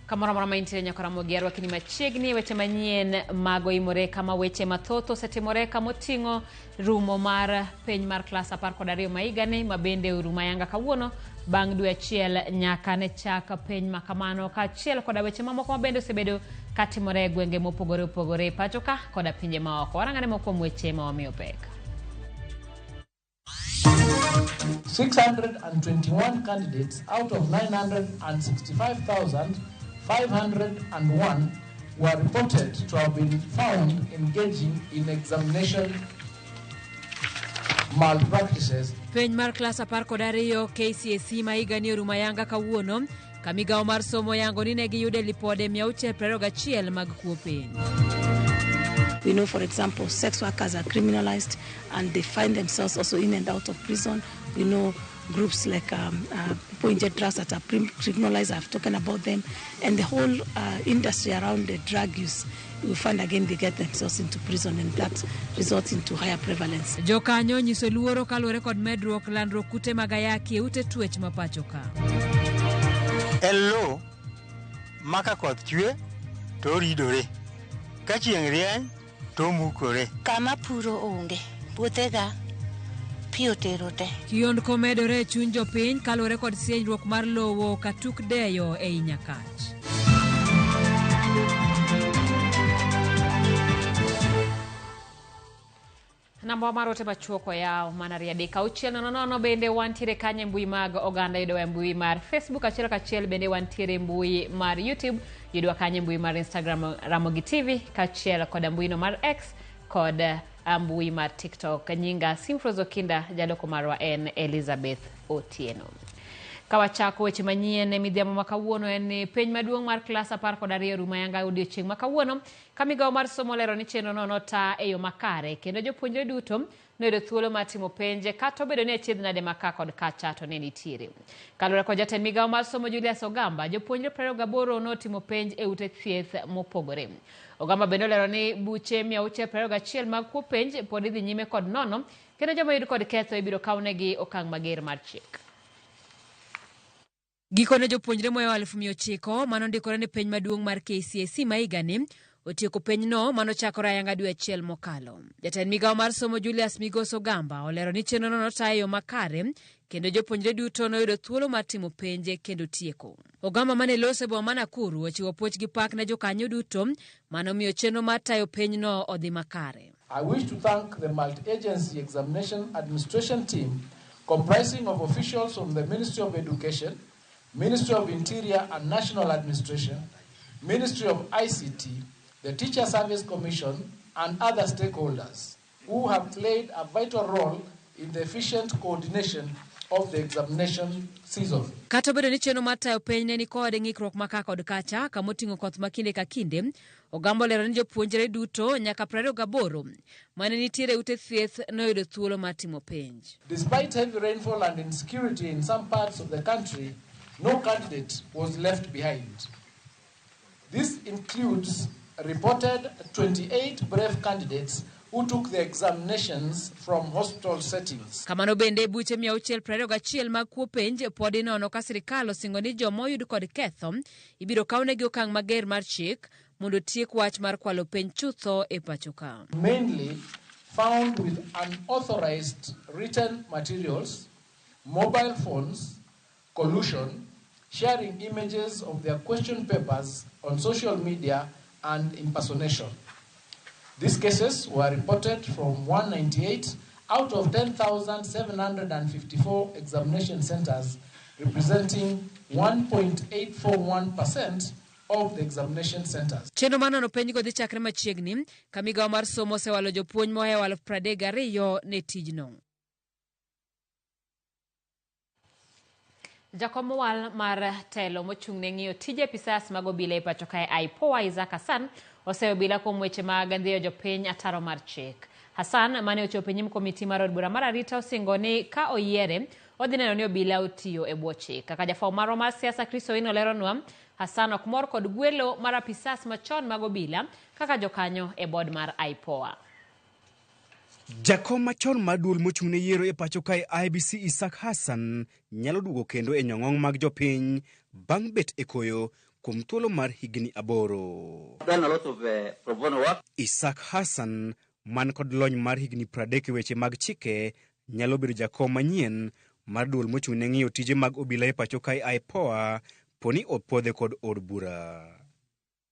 Kamoro amora ma intiere nyaka Ramogi arwakini machiegni e weche manyien mago imore kama weche mathoth osetimore kamoting'o rumo mar penj mar klas 12 ma higani ma bende orumo ayanga kawuono bang' dwe achiel nyaka ne chak penj ma kamano kaachiel koda weche mamoko ma bende osebedo katimore e gwenge mopogore opogore e pacho ka koda pinje maoko. Warang'ane moko kuom weche ma wamiyo pek. 621 candidates out of 965,501 were reported to have been found engaging in examination malpractices. Penj mar klas 12 KCSE ma higani orumo ayanga kawuono ka migawo mar somo oyango ni ne giyude lipode 621 mag kuo penj. We know, for example, sex workers are criminalized and they find themselves also in and out of prison. We know groups like people inject drugs that are criminalized, I've talked about them, and the whole industry around the drug use, you find again they get themselves into prison and that results into higher prevalence. Jokanyo onyiso luoro kaluwore kod medruok landruok kute mag ayaki e ute twech ma pacho ka. En lowo ma ka koth chue to oridore, ka chieng' rieny to omukore. Kama puro onge, puothega pi otero te. Kiondko medore e chuny jopiny kaluwore kod sienyruok mar lowo katuk deyo ei Nyakach. Namba mar ote machuok oyaw mana riyo adek auchiel nono nono bende wantiere kanyo e mbui mag oganda yudowa e mbui mar Facebook achiel kachiel bende wantiere e mbui mar YouTube yudowa kanyo e mbui mar Instagram Ramogi TV kaachiel koda mbuino mar X kod mbui mar TikTok. Nyinga Simfrose Okinda, jaloko marwa en Elizabeth Otieno. Ka wachako weche manyien e midhiambo ma kawuono en ni penj maduong' mar klas 12 rumo ayanga odiochieng' ma kawuono ka migawo mar somo olero ni chenrono nota e yo makare kendo jopuonjre duto noyudo thuolo mar timo penj kata obedo ni achiedh nade ma ka kod kacha to ne nitiere. Kaluwore kod jatend migawo mar somo Julius Ogamba, jopuonjre 28 notimo penj e ute thieth mopogore. Ogamba bende olero ni buche 621 mag kuo penj pod idhi nyime kod nono kendo joma oyud kod ketho ibiro kawnegi okang' mager mar chik. Gikone jopuonjre mohewo 900,000 mane ondikore ne penj maduong' mar KCSE ma higani otieko penjno mane ochakore ayanga dwe achiel mokalo. Jatend migawo mar somo Julius Migos Ogamba olero ni chenrono notayo e yo makare kendo jopuonjre duto noyudo thuolo mar timo penj kendo tieko. Ogamba mane loso e boma ma Nakuru ochiwo puoch gi pak ne jokanyo duto mane omiyo chenro mar tayo penjno odhi makare. I wish to thank the multi-agency examination administration team comprising of officials from the Ministry of Education, Ministry of Interior and National Administration, Ministry of ICT, the Teacher Service Commission, and other stakeholders who have played a vital role in the efficient coordination of the examination season. Kata obedo ni chenro mar tayo penj ne nikod ng'ikruok ma ka kod kacha kamoting'o koth ma kinde ka kinde, Ogamba olero ni jopuonjre duto nyaka 28 mane nitiere e ute thieth noyudo thuolo mar timo penj. Despite heavy rainfall and insecurity in some parts of the country, no candidate was left behind. This includes reported 28 brave candidates who took the examinations from hospital settings. Kamano bende buche 621 mag kuo penj pod inono ka sirkal osingo ni joma oyud kod ketho ibiro kawnegi okang' mager mar chik mondo otiek wach mar kwalo penj chutho e pacho ka. Mainly found with unauthorized written materials, mobile phones, collusion, sharing images of their question papers on social media and impersonation. These cases were reported from 198 out of 10,754 examination centers, representing 1.841% of the examination centers. Chenro mar nono penjgo dhi chakre machiegni ka migawo mar somo osewalo jopuonj mohewo 32,000 ne tijno. Jakom mowal mar telo mochung' ne ng'iyo tije apisas mag obila e pacho kae IPOA Isaac Hassan oseyo obila kuom weche mag ndhiyo jopiny ataro mar chik. Hassan mane ochopo e nyim komiti mar od bura mar arita osingo ni ka oyiere odhi neno ni obila otiyo e bwo chik. Kaka jafwambo marwa mar siasa Chris Owino leronwa, Hassan ok mor kod gwelo mar apisas machon mag obila kaka jokanyo e bod mar IPOA. Jakom machon mar duol mochung' ne yiero e pacho kae IEBC Isaac Hassan nyalo duogo kendo e nyong'ong mag jopiny bang' bet e koyo kuom thuolo mar higni 8. Done a lot of pro bono work. Isaac Hassan man kod lony mar higni 30 e weche mag chike nyalo bedo jakom manyien mar duol mochung' ne ng'iyo tije mag obila e pacho kae IPOA poni opuodhe kod od bura.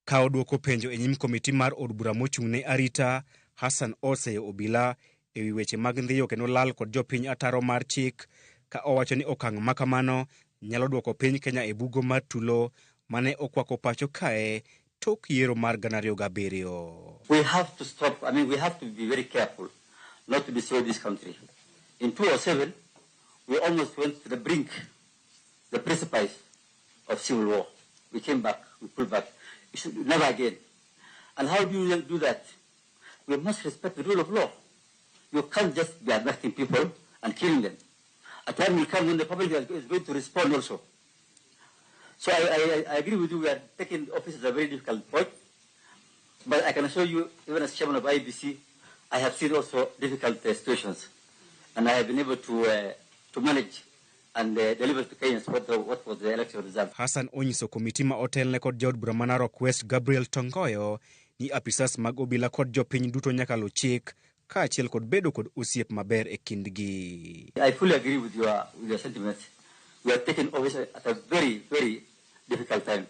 Ka odwoko penjo e nyim komiti mar od bura mochung' ne arita, Hassan oseyo obila e wi weche mag ndhiyo kendo lal kod jopiny ataro mar chik ka owacho ni okang' ma kamano nyalo dwoko piny Kenya e bugo mar tulo mane okwako pacho kae tok yiero mar 2007. We have to stop, I mean, we have to be very careful not to destroy this country. In 2007, we almost went to the brink, the precipice of civil war. We came back, we pulled back. We should never again. And how do you do that? We must respect the rule of law. You can't just be arresting people and killing them. A time will come when the public is going to respond also. So I agree with you, we are taking office at a very difficult point. But I can assure you, even as chairman of IEBC, I have seen also difficult situations. And I have been able to manage and deliver to Kenyans what was the election result. Hassan onyiso komiti ma otelne kod jaod bura ma Narok West Gabriel Tongoyo ni apisas mag obila kod jopiny duto nyaka luw chik kaachiel kod bedo kod osiep maber e kindgi. I fully agree with your sentiments. We are taking office at a very, very difficult time.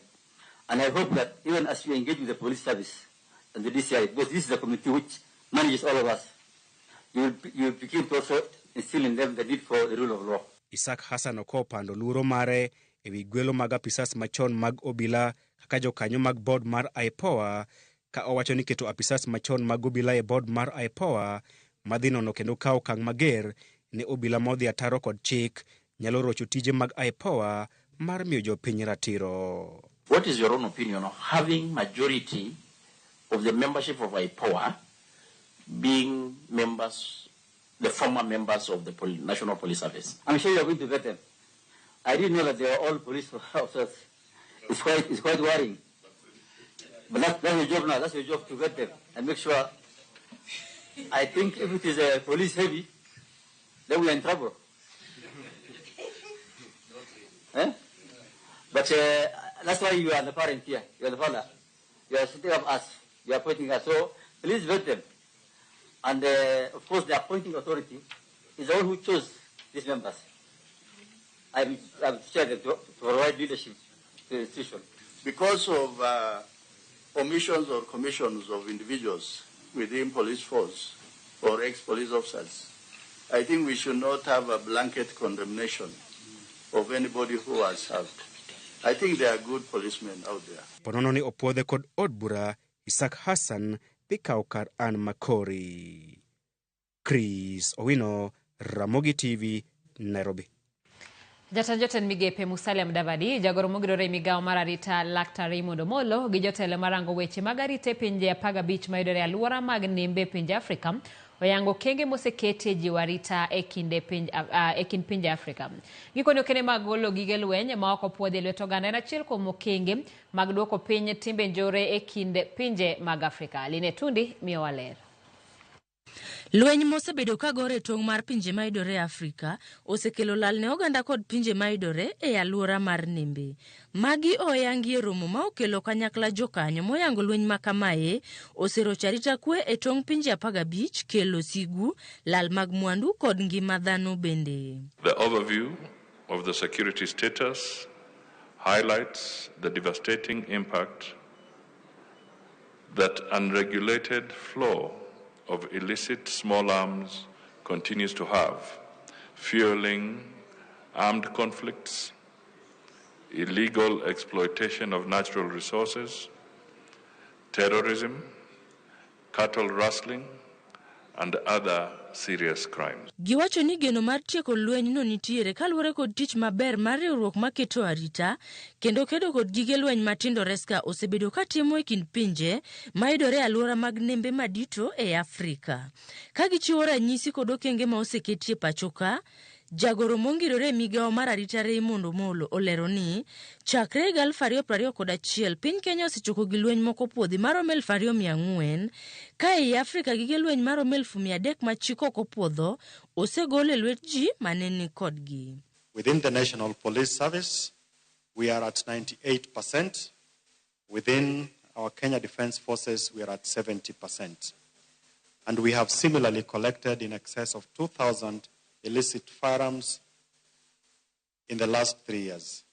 And I hope that even as we engage with the police service and the DCI, because this is the committee which manages all of us, you will begin to also instill in them the need for the rule of law. Isaac Hassan ok opando luoro mare e wi gwelo mag apisas machon mag obila kaka jokanyo mag board mar IPOA ka owacho ni keto apisas machon mag obila e board mar IPOA madhi nono kendo kawo okang' mager ne obila modhi ataro kod chik nyalo rocho tije mag IPOA mar miyo jopiny ratiro. What is your own opinion of having majority of the membership of IPOA being members, the former members of the National Police Service? I'm sure you are going to vet them. I didn't know that they were all police officers. It's quite worrying. But that's your job now. That's your job to vet them and make sure. I think if it is a police heavy, then we are in trouble. Eh? But that's why you are the parent here. You are the father. You are sitting up us. You are appointing us. So please vet them. And of course, the appointing authority is the one who chose these members. I'm chair to provide leadership to the institution. Because of omissions or commissions of individuals within police force or ex-police officers, I think we should not have a blanket condemnation of anybody who has served. I think there are good policemen out there. Ponono ni opuodhe kod od bura, Isaac Hassan dhi kawo kar Ann Makori. Chris Owino, Ramogi TV, Nairobi. Jatend jotend migepe Musalia Mudavadi, jagoro mogudore e migawo mar arita Laktar Raymond Omolo gi jotelo marango weche mag arita e pinje 15 mayudore e alwora mag nembe e pinje Afrika oyango okenge moseketi e jiwo arita e kind pinje Afrika. Gikone okenge mag golo gige lweny ma ok opuodhi e lwet oganda en achiel kuom okenge mag duoko piny timbe njore e kind pinje mag Afrika. Line Tundi miyowa ler. Lweny mosebedo ka gore e tong' mar pinje mayudore e Afrika osekelo lal ne oganda kod pinje mayudore e alwora mar nembe. Magi oyangi e romo ma okelo kanyakla jokanyo moyango lweny ma kamae oserocho arita kwe e tong' pinje 15 kelo sigu, lal mag mwandu kod ngima dhano bende. The overview of the security status highlights the devastating impact that unregulated flow of illicit small arms continues to have, fueling armed conflicts, illegal exploitation of natural resources, terrorism, cattle rustling, and other serious crimes. Giwacho ni geno mar tieko lwenyno nitiere kaluwore kod tich maber mar riwruok maketo arita kendo kedo kod gige lweny matindo Reska osebedo katimo e kind pinje mayudore e alwora mag nembe madito e Afrika. Ka gichiwo ranyisi kod okenge ma oseketie pachoka, jagoro mongirore e migawo mar arita Raymond Omolo olero ni chakre higa 2021 piny Kenya osechoko gi lweny moko puodhi maromo 2400 ka ei Afrika gige lweny maromo 300,000 ma chik ok opuodho osegol e lwet ji mane ni kodgi. Within the National Police Service, we are at 98%. Within our Kenya Defence Forces, we are at 70%. And we have similarly collected in excess of 2,000 illicit firearms in the last 3 years.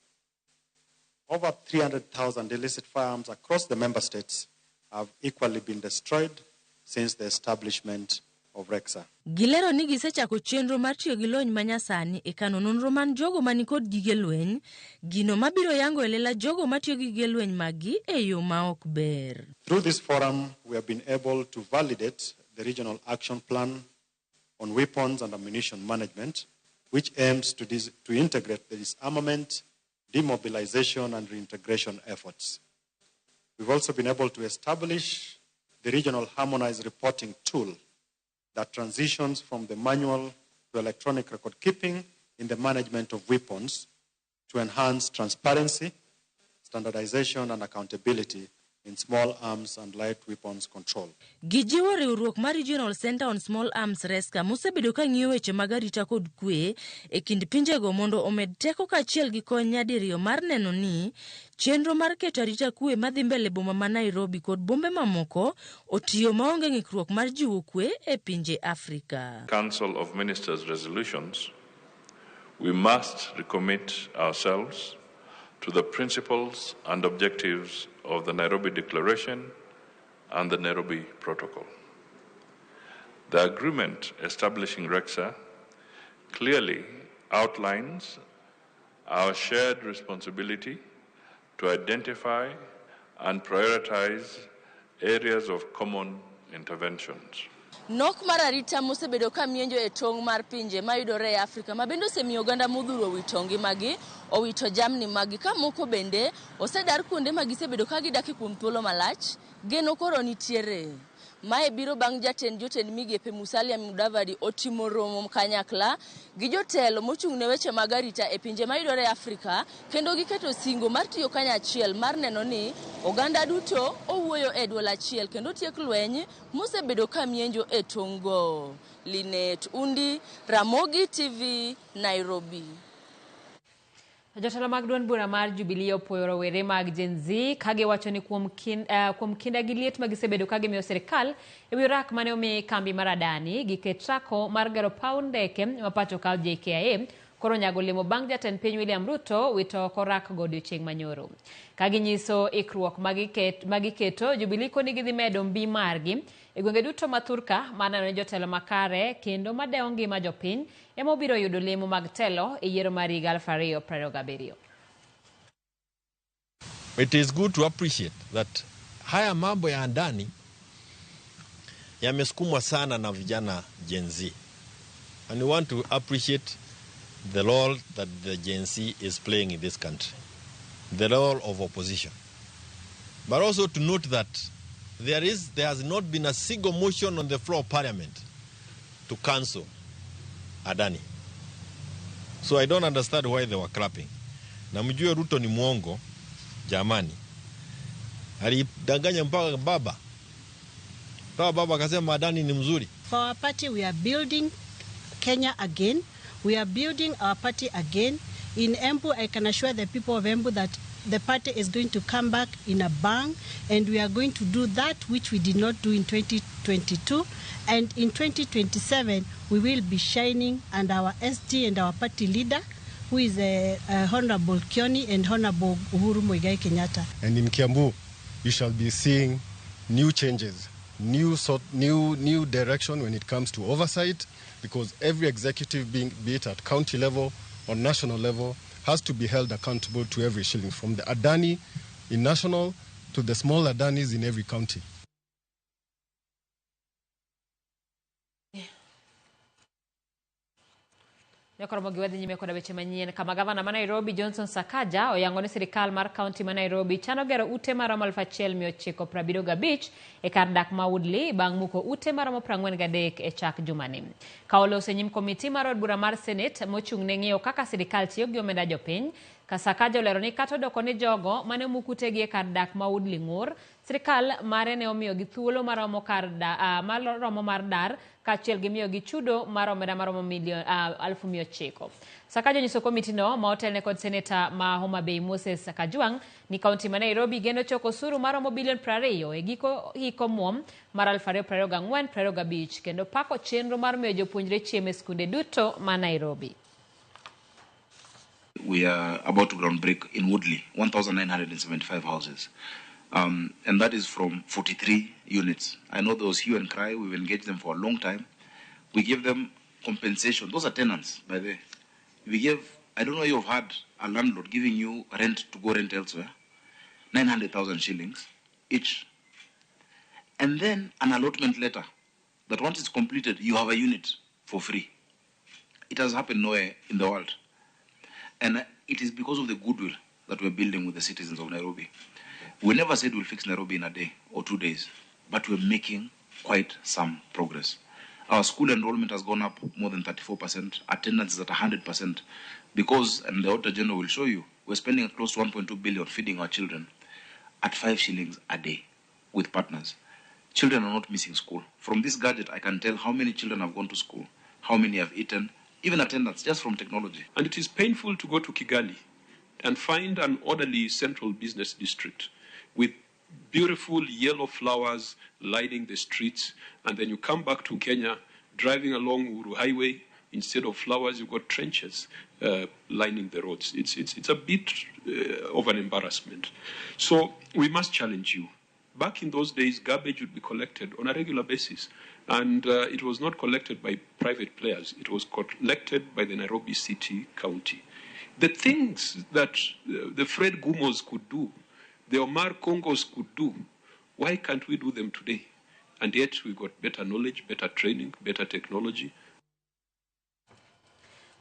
Over 300,000 illicit firearms across the member states have equally been destroyed since the establishment of RECSA. Gilero ni gisechako chenro mar tiyo gi lony manyasani e kano nonro man jogo manikod gige lweny, gino mabiro yango e lela jogo matiyo gi gige lweny maggi e yo ma ok ber. Through this forum, we have been able to validate the Regional Action Plan on Weapons and Ammunition Management, which aims to integrate the disarmament, demobilization, and reintegration efforts. We've also been able to establish the Regional Harmonized Reporting Tool that transitions from the manual to electronic record keeping in the management of weapons to enhance transparency, standardization, and accountability in small arms and light weapons control. Gijiwo riwruok mar Regional Center on Small Arms Reska mosebedo ka ng'iyo weche mag arita kod kwe e kind pinjego mondo omed teko kaachiel gi kony nyadiriyo mar neno ni chenro mar keto arita kwe madhi mbele boma ma Nairobi kod bombe mamoko otiyo maonge ng'ikruok mar jiwo kwe e pinje Afrika. Council of Ministers resolutions, we must recommit ourselves to the principles and objectives of the Nairobi Declaration and the Nairobi Protocol. The agreement establishing RECSA clearly outlines our shared responsibility to identify and prioritize areas of common interventions. Nok mar arita mosebedo ka mienjo e tong' mar pinje mayudore e Afrika ma bende osemiyo oganda modhuro owito ngimagi, owito jamni maggi ka moko bende osedar kuonde ma gisebedo ka gidakie kuom thuolo malach, geno koro nitiere. Mae biro bang' jatend jotend migepe Musalia Mudavadi otimo romo kanyakla gi jotelo mochung' ne weche mag arita e pinje mayudore e Afrika kendo giketo singo mar tiyo kanyachiel mar neno ni oganda duto owuoyo e duol achiel kendo tiek lweny mosebedo ka mienjo e tong' go. Linet Undi, Ramogi TV, Nairobi. Jotelo mag duond bura mar Jubilee opuoyo rowere mag Gen Z ka giwacho ni kuom kinda gi liet ma gisebedo ka gimiyo sirikal e wi orak mane omi kambi mar Adani gi Ketraco mar gero paw ndeke ma pacho ka JKIA koro nyago olemo bang' jatend piny William Ruto wito oko orak go odiochieng' manyoro. Ka ginyiso ikruok magiketo, Jubilee koni gidhi medo mbi margi e gwenge duto ma thurka mar neno ni jotelo makare kendo madewo ngima jopiny ema obiro yudo lemo mag telo e yiero mar higa 2027. It is good to appreciate that haya mambo ya Adani yamesukumwa sana na vijana Gen Z. And we want to appreciate the role that the Gen Z is playing in this country, the role of opposition. But also to note that there has not been a single motion on the floor of parliament to cancel Adani. So I don't understand why they were clapping. Na mjue Ruto ni mwongo, jamani. Alidanganya mpaka baba. Mpaka baba akasema Adani ni mzuri. For our party, we are building Kenya again. We are building our party again. In Embu, I can assure the people of Embu that the party is going to come back in a bang, and we are going to do that which we did not do in 2022. And in 2027, we will be shining, and our SG and our party leader, who is Honorable Kioni and Honorable Uhuru Muigai Kenyatta. And in Kiambu, you shall be seeing new changes, new direction when it comes to oversight, because every executive, be it at county level or national level, has to be held accountable to every shilling, from the Adani in national to the small Adanis in every county. Nyakoromo gi wadhi nyime koda weche manyien kama gavana ma Nairobi Johnson Sakaja oyango ni sirikal mar kaunti ma Nairobi chano gero ute maromo 1975 e kar dak ma Woodley bang' muko ute maromo 43 e chak jumani. Ka oloso e nyim komiti mar od bura mar Senate mochung' ne ng'iyo kaka sirikal tiyo gi omenda jopiny, Sakaja olero ni kata odoko ni jogo mane omuk utegi e kar dak ma Woodley ng'ur, sirikal mare ne omiyogi thuolo maromo mar dar kaachiel gi miyogi chudo mar omenda maromo 900,000. Sakaja onyiso komitino ma otelne kod seneta ma Homa Bay Moses Kajwang' ni kaunti ma Nairobi geno choko osuru maromo bilion 20 e giko hik omuom mar 2024-2025 kendo pako chenro mar miyo jopuonjre chiemo e skunde duto ma Nairobi. We are about to groundbreak in Woodley, 1,975 houses. And that is from 43 units. I know there was hue and cry. We've engaged them for a long time. We give them compensation. Those are tenants, by the way. We give, I don't know if you've had a landlord giving you rent to go rent elsewhere, 900,000 shillings each. And then an allotment letter that once it's completed, you have a unit for free. It has happened nowhere in the world. And it is because of the goodwill that we're building with the citizens of Nairobi. We never said we'll fix Nairobi in a day or 2 days, but we're making quite some progress. Our school enrollment has gone up more than 34%. Attendance is at 100% because, and the Auditor General will show you, we're spending close to 1.2 billion feeding our children at 5 shillings a day with partners. Children are not missing school. From this gadget, I can tell how many children have gone to school, how many have eaten, even attendance, just from technology. And it is painful to go to Kigali and find an orderly central business district with beautiful yellow flowers lining the streets, and then you come back to Kenya, driving along Uhuru Highway, instead of flowers, you've got trenches lining the roads. It's a bit of an embarrassment. So we must challenge you. Back in those days, garbage would be collected on a regular basis, and it was not collected by private players. It was collected by the Nairobi City County. The things that the Fred Gumos could do, the Omar Kongos could do, why can't we do them today? And yet we got better knowledge, better training, better technology.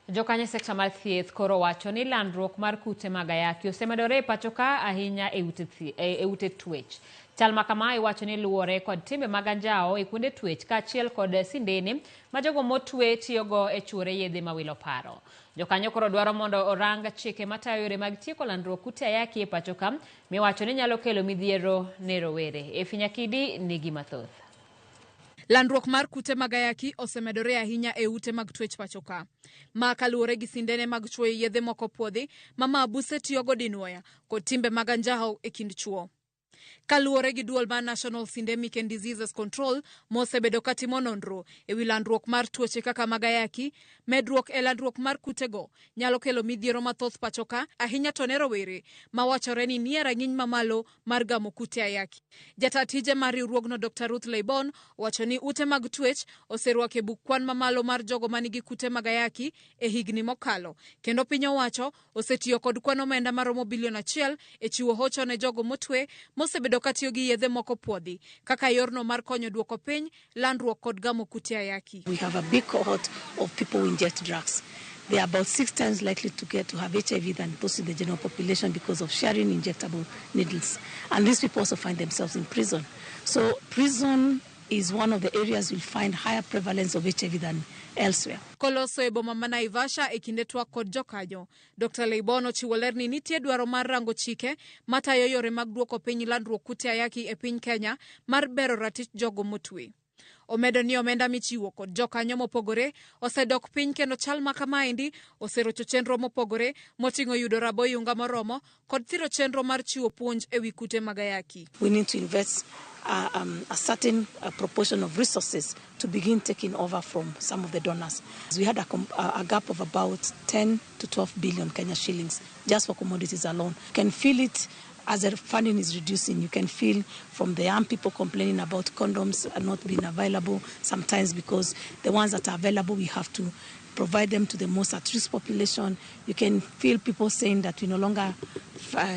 Jokanyo sekta mar thieth koro wacho ni landruok mar kute mag ayaki osemedore e pacho ka ahinya e ute twech. Chal ma kama iwacho ni luwore kod timbe mag anjawo e kuonde twech kaachiel kod sindene ma jogo motwe tiyogo e chuore yedhe mawilo paro. Jokanyo koro dwaro mondo orang chike matayo yore mag tieko landruok kute ayaki e pacho ka miwacho ni nyalo kelo midhiero ne rowere. Efi Nyakidi nigi mathoth. Landruok mar kute mag ayaki osemedore ahinya e ute mag twech pacho ka. Ma kaluwore gi sindene mag chuoyo yedhe moko puodhi ma mabuse tiyogo dinuoya kod timbe mag anjawo e kind chuo. Kaluwore gi duol mar National Syndemic and Diseases Control mosebedo katimo nonro e wi landruok mar tuoche kaka mag ayaki, medruok e landruok mar kutego nyalo kelo midhiero mathoth pacho ka, ahinya to ne rowere ma wachore ni nie rang'iny mamalo mar gamo kute ayaki. Jata tije mar riwruogno Dr. Ruth Leibon wacho ni ute mag twech oserwako e buk kwan mamalo mar jogo manigi kute mag ayaki e higni mokalo, kendo piny owacho osetiyo kod kwan omenda maromo bilion 1 e chiwo hocho ne jogo motwe mosebedo katiyo gi yedhe moko puodhi kaka yorno mar konyo duoko piny landruok kod gamo kute ayaki. We have a big cohort of people who inject drugs. They are about 6 times likely to get to have HIV than those in the general population because of sharing injectable needles. And these people also find themselves in prison. So prison is one of the areas you'll find higher prevalence of HIV than elsewhere. Koloso e boma ma Naivasha e kinde twak kod jokanyo, Dr. Leibon ochiwo ler ni nitie dwaro mar rango chike matayo yore mag duoko piny landruok kute ayaki e piny Kenya mar bero ratich jogo motwe. Omedo ni omenda michiwo kod jokanyo mopogore osedok piny kendo chal ma kamaendi oserocho chenro mopogore moting'o yudo raboyunga moromo kod thiro chenro mar chiwo puonj e wi kute mag ayaki. We need to invest a certain proportion of resources to begin taking over from some of the donors. We had a gap of about 10 to 12 billion Kenya shillings just for commodities alone. You can feel it as the funding is reducing. You can feel from the young people complaining about condoms are not being available sometimes because the ones that are available, we have to provide them to the most at-risk population. You can feel people saying that we no longer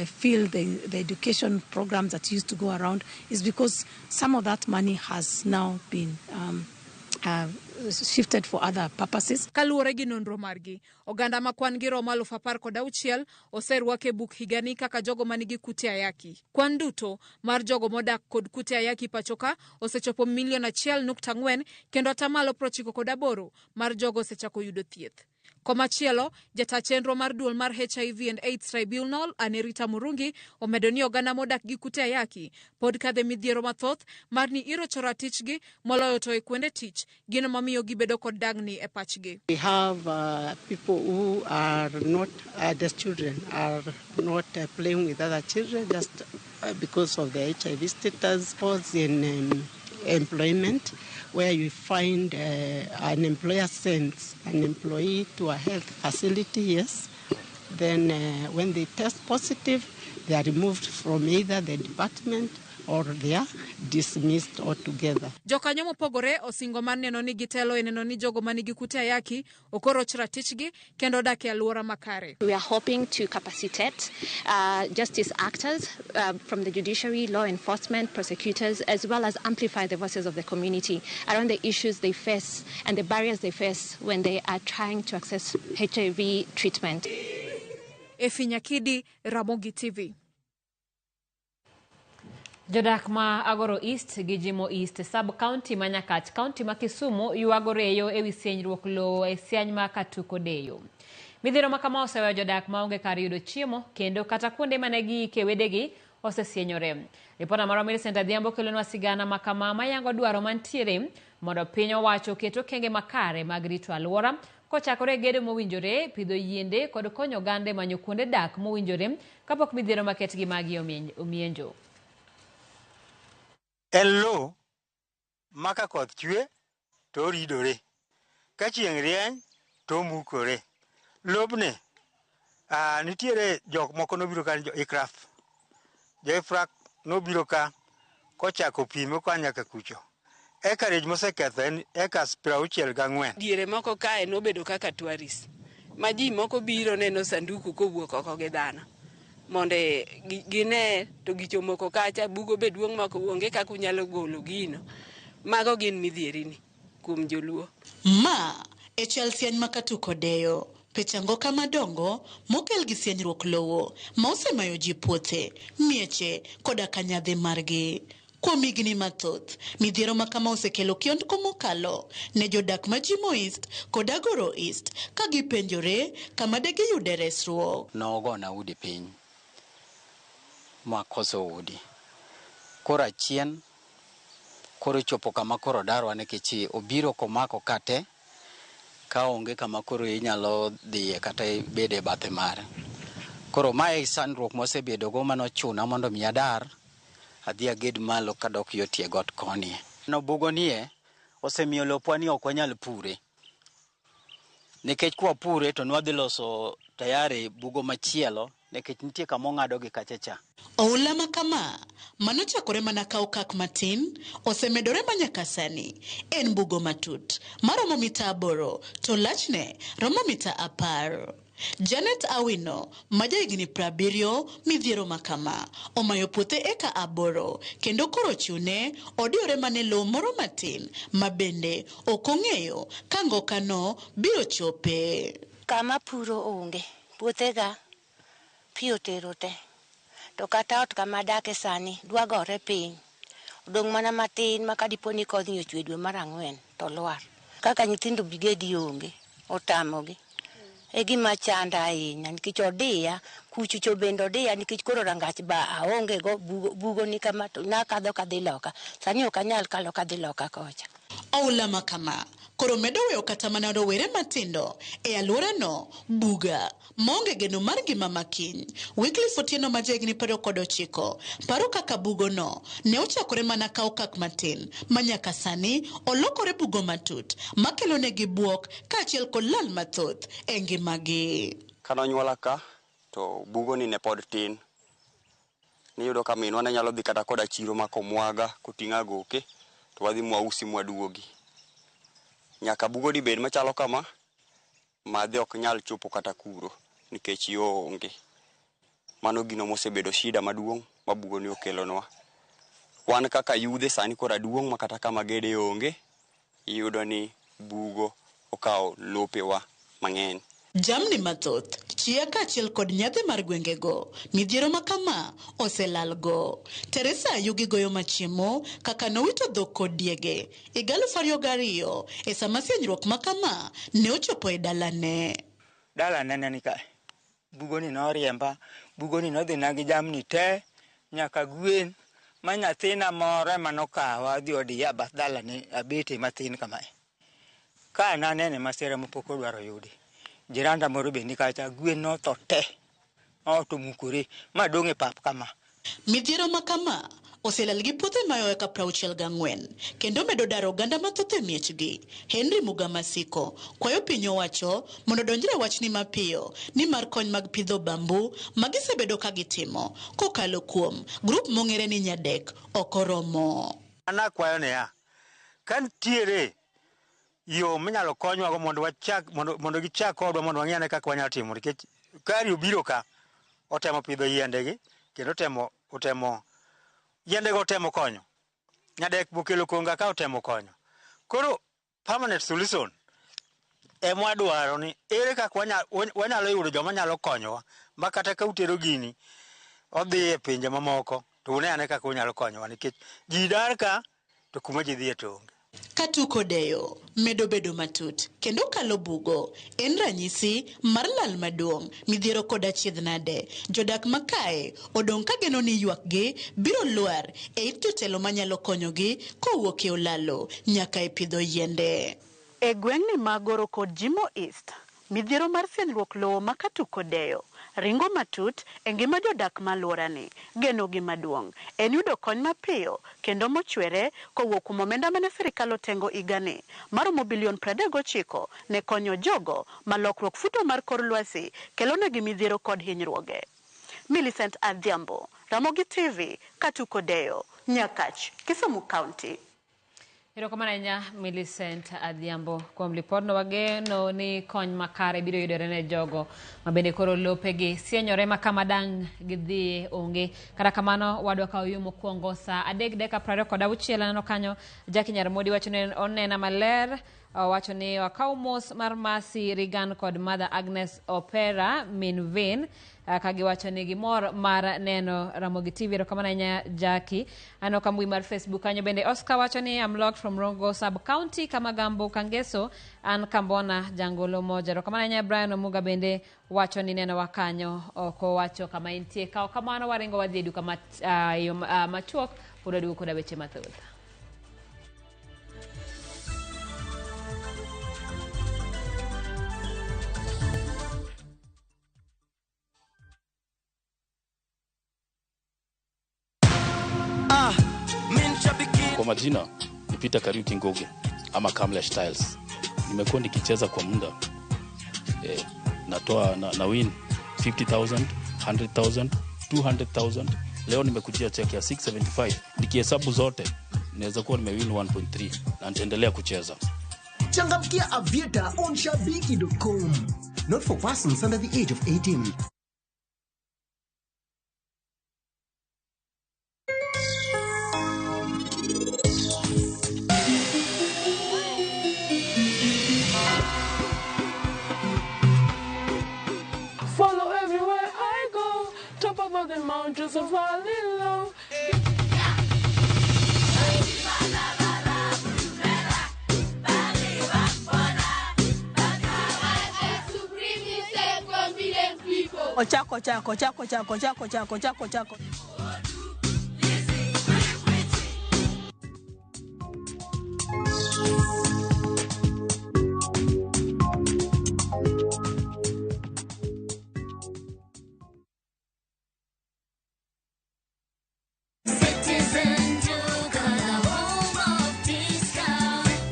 feel the education programs that used to go around. Is because some of that money has now been shifted for other purposes. Kaluwore gi nonro margi, oganda ma kwan gi romo 16,000 oserwak e buk higani kaka jogo manigi kute ayaki. Kwan duto mar jogo modak kod kute ayaki pachoka osechopo milion 1.4 kendo atamalo 98 mar jogo osechako yudo thieth. Komachielo, jata chenro mar duol mar HIV and AIDS Tribunal Anerita Murungi omedo ni oganda modak gi kute ayaki pod kadhe midhiero mathoth mar ni irocho ratichgi moloyo to e kuonde tich, gino mamiyo gibedo kod dang'ni e pachgi. We have people who are not, the children are not playing with other children just because of their HIV status. Pause in employment, where you find an employer sends an employee to a health facility, yes. Then when they test positive, they are removed from either the department or they are dismissed altogether. Jokanyo mopogore osingo mar neno ni gitelo e neno ni jogo manigi kute ayaki ok oroch ratichgi kendo dak e alwora makare. We are hoping to capacitate justice actors from the judiciary, law enforcement, prosecutors, as well as amplify the voices of the community around the issues they face and the barriers they face when they are trying to access HIV treatment. Efi Nyakidi, Ramogi TV. Jodak ma Agoro East gi Jimo East sub-county ma Nyakach, county ma Kisumu ywago reyo ewi sienyruok lowo e siany ma Katuko Deyo. Midhiero ma kama oseweyo jodak maonge kar yudo chiemo kendo kata kuonde mane giike wedegi osesienyore. Ripota marwa Millicent Adhiambo kelonwa sigana ma kama mayango dwaro mantiere mondo piny owacho oket okenge makare mag rito alwora kochakore e gedo mowinjore, pidho yiende kod konyo oganda e manyo kuonde dak mowinjore kapok midhiero maketgi magi omienjo. En lowo ma ka koth chwe to oridore, ka chieng' rieny to omukore. Lobni nitiere jok moko nobiro ka, jo ICRAF. Jo ICRAF nobiro ka kochako pime koa nyaka kucho. Acreage moseketho en acres 64. Diere moko kae nobedo kaka tourist, ma ji moko biro neno sanduku kowuok oko gi dhano. Mondo gine to gichomoko kacha, bugo be duong' ma onge kaka unyalo golo gino. Mago gin midhierini kuom joluo. Ma e chal siany ma Katuko Deyo, pecha ngoka madongo mokel gi sienyruok lowo ma osemayo ji puothe, mieche koda kanyadhi margi. Kuom higni mathoth, midhiero ma kama osekelo kiondko mokalo ne jodak ma Jimo East kod Agoro East ka gipenjore kama de giyude resruok. Nogona udi piny makoso udi. Koro achien koro chopo kama koro darwa nikech obiro komako kate ka onge kama koro inyalo dhiye kata bede bathe mare. Koro mae sandruok mosebedogo manochuna mondo mi adar adhi aged malo kadok yo tie got koni. No bugo nie osemiyo lopwa ni ok wanyal pure. Nikech kwa pure to nwadhi loso tayari bugo machielo nikech nitie kama ong'ado gi kacha cha. Oula ma kama manochakore mana ka okak matin osemedore manyaka sani en bugo matut maromo mita 8 to lachne romo mita 10. Janet Awino ma jahigni 70 midhiero ma kama omayo puothe eka 8 kendo koro chune odiyore mane lowo moro matin ma bende ok ong'eyo ka ngokano biro chope. Kama puro onge, puothega pi otero te. To kata ot kama adake sani dwa gore piny. Odong' mana matin ma kadipo ni kodhni ochwe dwe mar 4 to lwar. Kaka nyithindo brigade onge, otamogi. E gima chanda ahinya nikech odiya, kuchocho bende odiya nikech koro rangach ba aonge go, bugo ni kama to nakadho kadhi loka. Sani ok anyal kalo kadhi loka kocha. Oula ma kama koro medo weyo kata mana rowere matindo e alworano buga maonge geno mar ngima makiny. Wycliffe Otieno ma jahigni 29 paro kaka bugono ne ochakore mana ka okak matin ma nyaka sani olokore bugo matut makelo negi buok kaachiel kod lal mathoth e ngimagi. Kanonyuola ka to bugoni ne pod tin. Niyudo ka minwa ne nyalo dhi kata koda chiro ma komwaga koting'o agoke to wadhi mwausi mwaduogi. Nyaka bugoni bed machalo kama, madhi ok nyal chopo kata kuro nikech yo onge. Mano gino mosebedo shida maduong' ma bugoni okelonwa. Wan kaka yudhe sani koro aduong' ma kata kama gede onge, iyudo ni bugo okawo lopewa mang'eny. Jamni mathoth, chiya kaachiel kod nyadhi mar gwengego, midhiero ma kama oselalgo. Teresa Ayugi goyo machiemo kaka nowito dhok kod diege higa 2002 e sama sienyruok ma kama ne ochopo e dalane. Dalane ne ni kae. Bugoni noriemba, bugoni nodhina gi jamni te, nyaka gwen, ma nyathina moro ema nokawa odhi odiya bath dalane abete matin kamae. Ka nanene masira mapok odwaro yudi. Jiranda moro be ni kacha, gwen notho te, ot omukore, madong' e pap kama. Midhiero ma kama oselal gi puothe mayowe eka 64 kendo medo daro oganda mathoth e miechgi. Henry Mugamasiko kwayo piny owacho mondo odonjre wachni mapiyo nimar kony mag pidho bambu ma gisebedo ka gitimo kokalo kuom grup mong'ere ni Nyadek ok oromo. An akwayo niya, ka nitiere yo minyalo konywago mondo wachak mondo gichak kodwa mondo wang'i ane kaka wanyalo timo nikech kari obiro ka otemo pidho yiendegi kendo otemo yiendego otemo konyo. Nyadek bokelo konga ka otemo konyo. Koro permanent solution ema wadwaro ni ere kaka wanyalo yudo joma nyalo konyowa ma kata ka utero gini odhi e pinje mamoko to une ane kaka unyalo konyowa nikech ji dar ka to kuma ji dhiye to onge. Katuk odeyo medo bedo matut kendo kalo bugo en ranyisi mar lal maduong' midhiero kod achiedh nade. Jodak makae odong' ka geno ni ywakgi biro lwar e it jotelo manyalo konyogi kowuok e olalo nyaka e pidho yiende. E gweng'ni mag Goro kod Jimo East, midhiero mar sienyruok lowo ma Katuk odeyo ringo matut e ngima jodak ma alworani. Genogi maduong' en yudo kony mapiyo kendo mochwere kowuok kuom omenda mane sirikal otengo higani maromo bilion 39 ne konyo jogo ma lokruok futo mar kor lwasi kelonegi midhiero kod hinyruoge. Millicent Adhiambo, Ramogi TV, Katuk Odeyo, Nyakach, Kisumu County. Erokamano ahinya Millicent Adhiambo kuom lipodno. Wageno ni kony makare biro yudore ne jogo ma bende koro lopegi sienyore ma kama dang' gidhiye onge. Kata kamano wadwa kawo yo mokwongo saa 3:26. Aneno kanyo Jackie Nyarmodi wacho ni onena maler. Owacho ni wakaw mos mar Mercy Regan kod Mother Agnes Opera min Vin kagiwacho ni gimor mar neno Ramogi TV. Erokamano ahinya Jackie. Aneno ka mbui mar Facebook kanyo bende Oscar wacho ni I'm locked from Rongo Sub County Kamagambo Kangeso an Kambona Jangolo moja. Erokamano ahinya Brian Omuga bende wacho ni nenowa kanyo ok owacho kama entie. Kaw kamano waringo wadhi e duka machuok pod waduogo koda weche mathoth. Kwa majina ni Peter Kariuki Ngugi ama Kamlesh Tiles. Nimekuwa nikicheza kwa muda. Natoa na win 50,000, 100,000, 200,000. Leo nimekujia check ya 675. Nikihesabu zote naweza kuwa nimewin 1.3 na nitaendelea kucheza. Changamkia Aviator on shabiki.com. Not for persons under the age of 18. Follow everywhere I go, top above the mountains of valley low. Ochako, chako, chako, chako, chako, chako, chako, chako.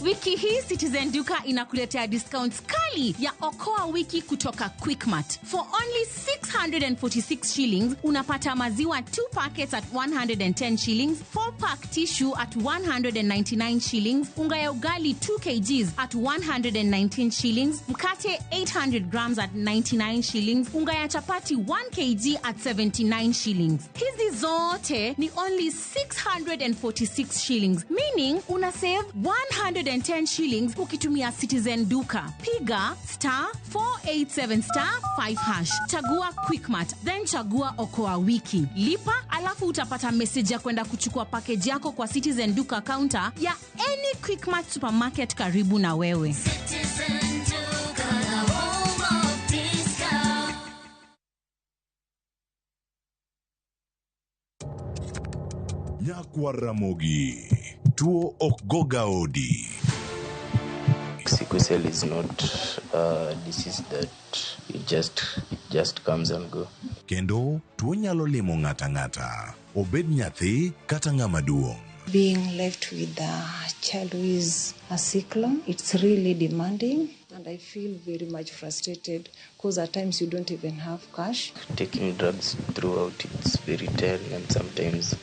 Wiki hii Citizen Duka inakuletea discounts kali ya Okoa Wiki kutoka Quickmart. For only 646 shillings unapata maziwa 2 packets at 110 shillings, 4 pack tissue at 199 shillings, unga ya ugali 2 kgs at 119 shillings, mkate 800 grams at 99 shillings, unga ya chapati 1 kg at 79 shillings. Hizi zote ni only 646 shillings, meaning una save 110 shillings ukitumia Citizen Duka. Piga star 487 star 5 hash, chagua Quickmart, then chagua Okoa Wiki, lipa, alafu utapata message ya kwenda kuchukua package yako kwa Citizen Duka counter ya any Quickmart supermarket karibu na wewe. Citizen Duka, the home of discount. Nyakwar Ramogi, tuo ok go gaodi. Sickle cell is not a disease that it just comes and go. Kendo tuo nyalo limo ng'ata ng'ata, obed nyathi kata ng'ama duong'. Being left with a child who is a sickler, it's really demanding, and I feel very much frustrated because at times you don't even have cash. Taking drugs throughout, it's very tiring, and sometimes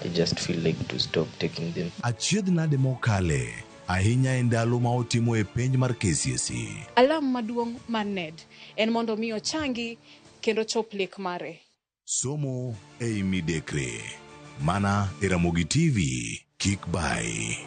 I just feel like to stop taking them. Achiedh nade mokale, ahinya e ndalo ma otimo e penj mar KCSE. Alam maduong' mar NED en mondo mi ochangi kendo chop lek mare. Somo ei midekre. Mana e Ramogi TV, kik bai.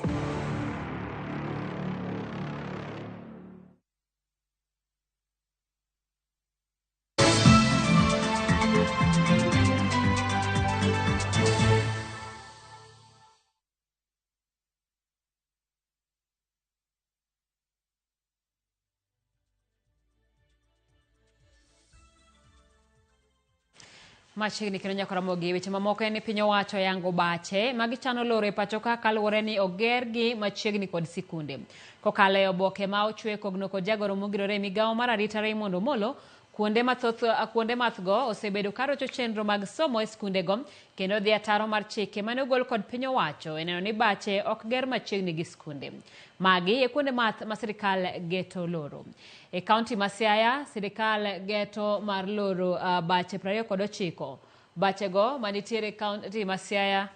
Machiegni kendo nyaka Ramogi, weche mamoko en ni piny owacho yango bache ma gichano loro e pacho ka kaluwore ni ogergi machiegni kod sikunde. Kokalo e oboke ma ochwe kogno kod jagoro mongirore e migawo mar arita Raymond Omolo, kuonde mathoth kuonde mathgo osebedo karocho chenro mag somo e skundego kendo dhi ataro mar chike mane ogol kod piny owacho e neno ni bache ok ger machiegni gi skunde. Magi e kuonde math ma sirikal geto loro. E kaunti ma Siaya, sirikal geto mar loro bache 29. Bachego manitiere e kaunti ma Siaya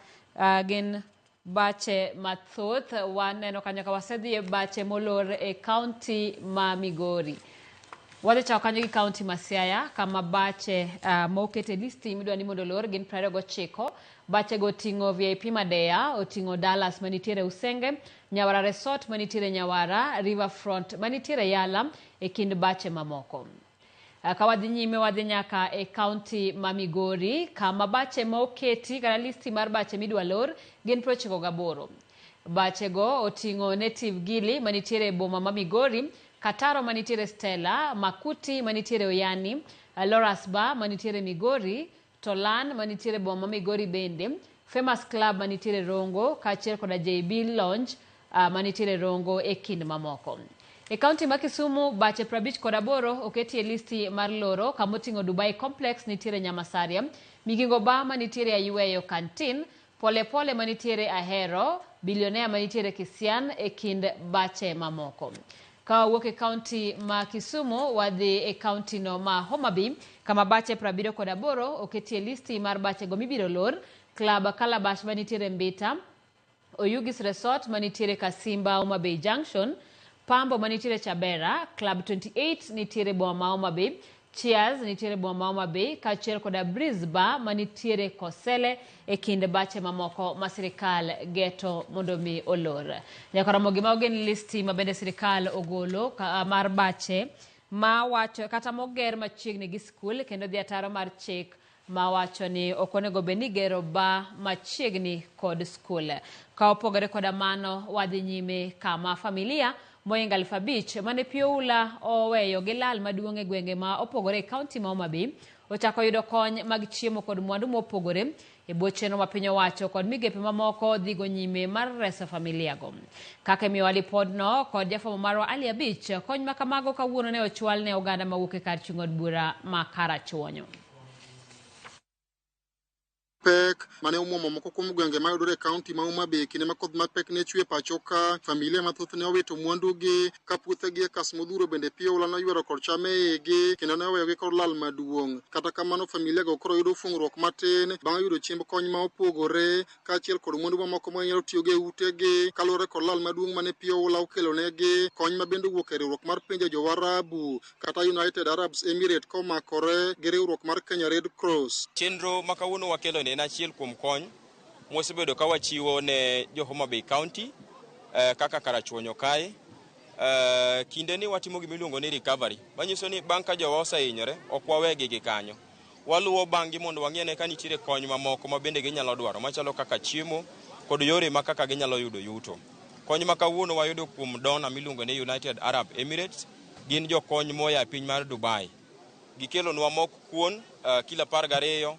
gin bache mathoth. Waneno kanyo ka wasedhi e bache molor e kaunti ma Migori. Wadhi chako kanyo gi kaunti ma Siaya kama bache moket e listi midwa ni mondo olor gin 29. Bachego oting'o VIP Madea, oting'o Dallas manitiere Usenge, Nyawara Resort manitiere Nyawara, Riverfront manitiere Yala e kind bache mamoko. Ka wadhi nyime wadhi nyaka e kaunti ma Migori kama bache ma oketi kata listi mar bache midwa lor gin 98. Bachego oting'o Native Gili manitiere e boma ma Migori, Kataro manitiere Stella, Makuti manitiere Oyani, Loras Bar manitiere Migori, Tolan manitiere boma ma Migori bende, Famous Club manitiere Rongo, kaachiel koda JB Lounge manitiere Rongo e kind mamoko. E kaunti ma Kisumu, bache 58 oketi e listi mar loro kamoting'o Dubai Complex nitiere Nyamasaria, Migingo Bar manitiere Ayueyo Canteen, Pole Pole manitiere Ahero, Billionaire manitiere Kisian e kind bache mamoko. Ka wawuok e kaunti ma Kisumu wadhi e kaunti no ma Homa Bay kama bache 78 oketi e listi mar bache go mibiro lor, Club Calabash manitiere Mbita, Oyugis Resort manitiere Kasimba Homa Bay Junction, Pambo manitiere Chabera, Club 28 nitiere boma ma Homa Bay, Cheers nitiere boma ma Homa Bay, kaachiel koda Breeze Bar manitiere Kosele e kind bache mamoko ma sirikal geto mondo mi olor. Nyaka Ramogi mago gin listi ma bende sirikal ogolo mar bache ma wacho kata moger machiegni gi skul kendo dhi ataro mar chik ma wacho ni ok onego bed ni gero bar machiegni kod skul. Ka opogore koda mano, wadhi nyime kama familia moingo 5,000 mane pi oula oweyo gi lal maduong' e gwenge ma opogore e kaunti ma Homa Bay ochako yudo kony mag chiemo kod mwandu mopogore e bwo chenro ma piny owacho kod migepe mamoko dhigo nyime mar reso familia go. Kaka imiyowa lipodno kod jafwambo marwa Ali Abich, kony ma kamago kawuono ne ochwal ne oganda mawuok e kar chung' od bura ma Karachuonyo. mapek mane omuomo moko kuom gwenge mayudore e kaunti ma Homa Bay kinde ma koth mapek ne chwe pacho ka. Familia mathoth ne owito mwandugi ka puothegi e kas modhuro bende pi oula noywero kod cham e igi kendo ne oweyogi kod lal maduong'. Kata kamano familia go koro yudo fung'ruok matin bang' yudo chiemb kony ma opogore kaachiel kod mwandu mamoko ma ginyalo tiyogo e utegi kaluwore kod lal maduong' mane pi oula okelonegi. Kony ma bende owuok e riwruok mar pinje Jowarabu kata United Arab Emirates komakore gi riwruok mar Kenya Red Cross. Chenro ma kawuono wakelo ni en achiel kuom kony mwasebedo ka wachiwo ne jo Homa Bay County kaka Karachuonyo kae. Kinde ni watimo gima iluongo ni recovery, manyiso ni bang' ka jowa osehinyore ok wawegi gi kanyo. Waluwo bang'gi mondo wang'e ne ka nitiere kony mamoko ma bende ginyalo dwaro machalo kaka chiemo kod yore ma kaka ginyalo yudo yuto. Kony ma kawuono wayudo kuom donor miluongo ni United Arab Emirates gin jokony moa e piny mar Dubai. Gikelonwa mok kuon kilo 12,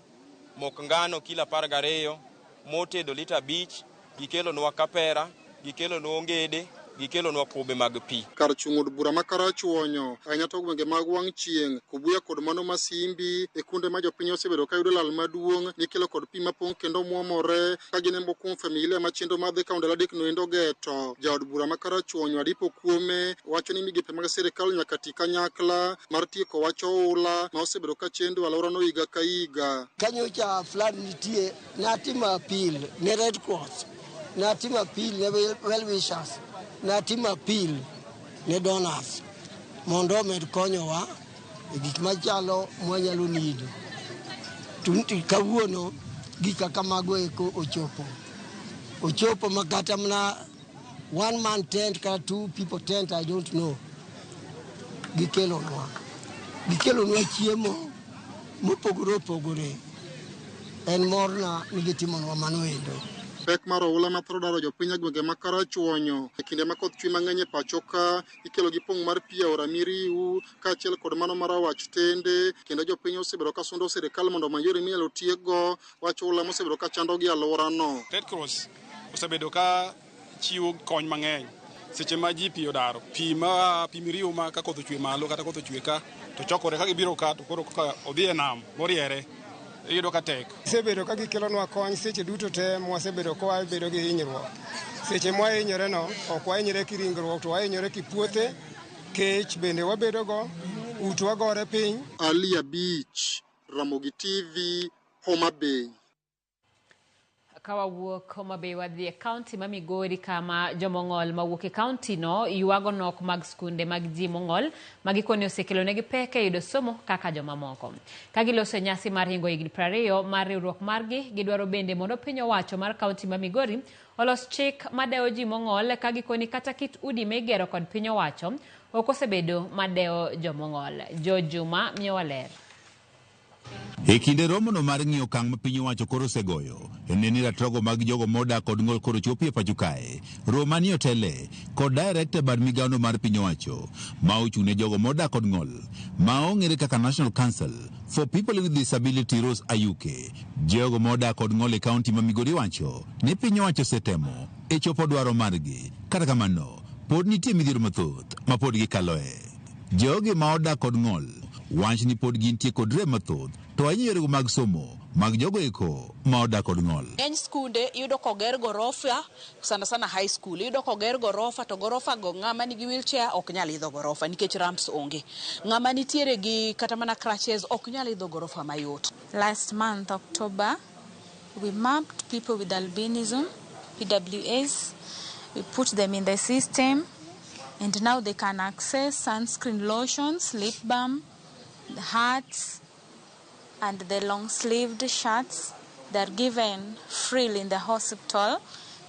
mok ngano kilo 12, mo tedo lita 5, gikelonwa kapera, gikelonwa ongede, gikelonwa kube mag pi. Kar chung' od bura ma Karachuonyo, ahinya to gwenge mag wang' chieng', Kobuya kod mano Masimbi, e kuonde ma jopiny osebedo ka yudo lal maduong' mikelo kod pi mapong' kendo muomore ka ginembo kuom familia ma chenro mar dhi kawo ndalo adek noendo geto. Jaod bura ma Karachuonyo Adipo Kuome wacho ni migepe mag sirikal nyaka ti kanyakla mar tieko wach oula ma osebedo ka chendo alworano higa ka higa. Kanyocha flood nitie, natimo appeal ne Red Cross, natimo appeal ne well wishers, natimo appeal ne donors mondo omed konyowa e gik machalo mwanyalo nido. To kawuono gik kaka mago eko ochopo. Ochopo ma kata mana one man tent kata two people tent, I don't know. Gikelonwa. Gikelonwa chiemo mopogore opogore. En morna ni gitimonwa mano endo. Pek mar oula ma thoro daro jopiny e gwenge ma Karachuonyo e kinde ma koth chwe mang'eny e pacho ka ikelo gi pong' mar pi e aora Miriu kaachiel kod mano mar Awach Tende, kendo jopiny osebedo ka sundo sirikal mondo omany yore minyalo tiekgo wach oula mosebedo ka chandogi e alworano. Red Cross osebedo ka chiwo kony mang'eny seche ma ji pi odaro pi ma pi Miriu ma ka koth ochwe malo kata koth ochwe ka to chokore ka gibiro ka to koro ka odhi e nam moriere iyudo ka tek. Gisebedo ka gikelonwa kony seche duto te mwasebedo ka wabedo gi hinyruok. Seche mwahinyore no, ok wahinyre ki ringruok to wahinyore ki puothe, kech bende wabedogo, utwa gore piny. Ali Abich, Ramogi TV, Homa Bay. Ka wawuok Homa Bay wadhi e kaunti ma Migori kama jomong'ol mawuok e kaunti no ywago nok mag skunde mag ji mong'ol ma gikone osekelonegi pek e yudo somo kaka jomamoko. Ka giloso e nyasi mar hingo higni 20 mar riwruok margi, gidwaro bende mondo piny owacho mar kaunti ma Migori olos chik madewo ji mong'ol ka gikoni kata kit udi migero kod piny owacho ok osebedo madewo jomong'ol. George Juma miyowa ler. E kinde romono mar ng'iyo okang' ma piny owacho koro osegoyo, ne ni ratiro mag jogo modak kod ng'ol koro chopi e pacho kae. Romani Otele kod director bad migawono mar piny owacho ma ochung' ne jogo modak kod ng'ol ma ong'ere kaka National Council for People with Disability Rose Ayuke. Jogo modak kod ng'ol e kaunti ma Migori wacho ni piny owacho osetemo e chopo dwaro margi. Kata kamano, pod nitie midhiero mathoth ma pod gikaloe. Jogi ma odak kod ng'ol wach ni pod gintie kod rem mathoth to ahinya yorego mag somo mag jogo eko ma odak kod ng'ol. Ng'eny skunde iyudo koger gorofa, sana sana high school, iyudo koger gorofa to gorofa go ng'ama nigi wheelchair ok nyal idho gorofa nikech ramps onge. Ng'ama nitiere gi kata mana crutches ok nyal idho gorofa mayot. Last month, October, we mapped people with albinism, PWAs, we put them in the system, and now they can access sunscreen lotions, lip balm, the hats, and the long-sleeved shirts. They are given freely in the hospital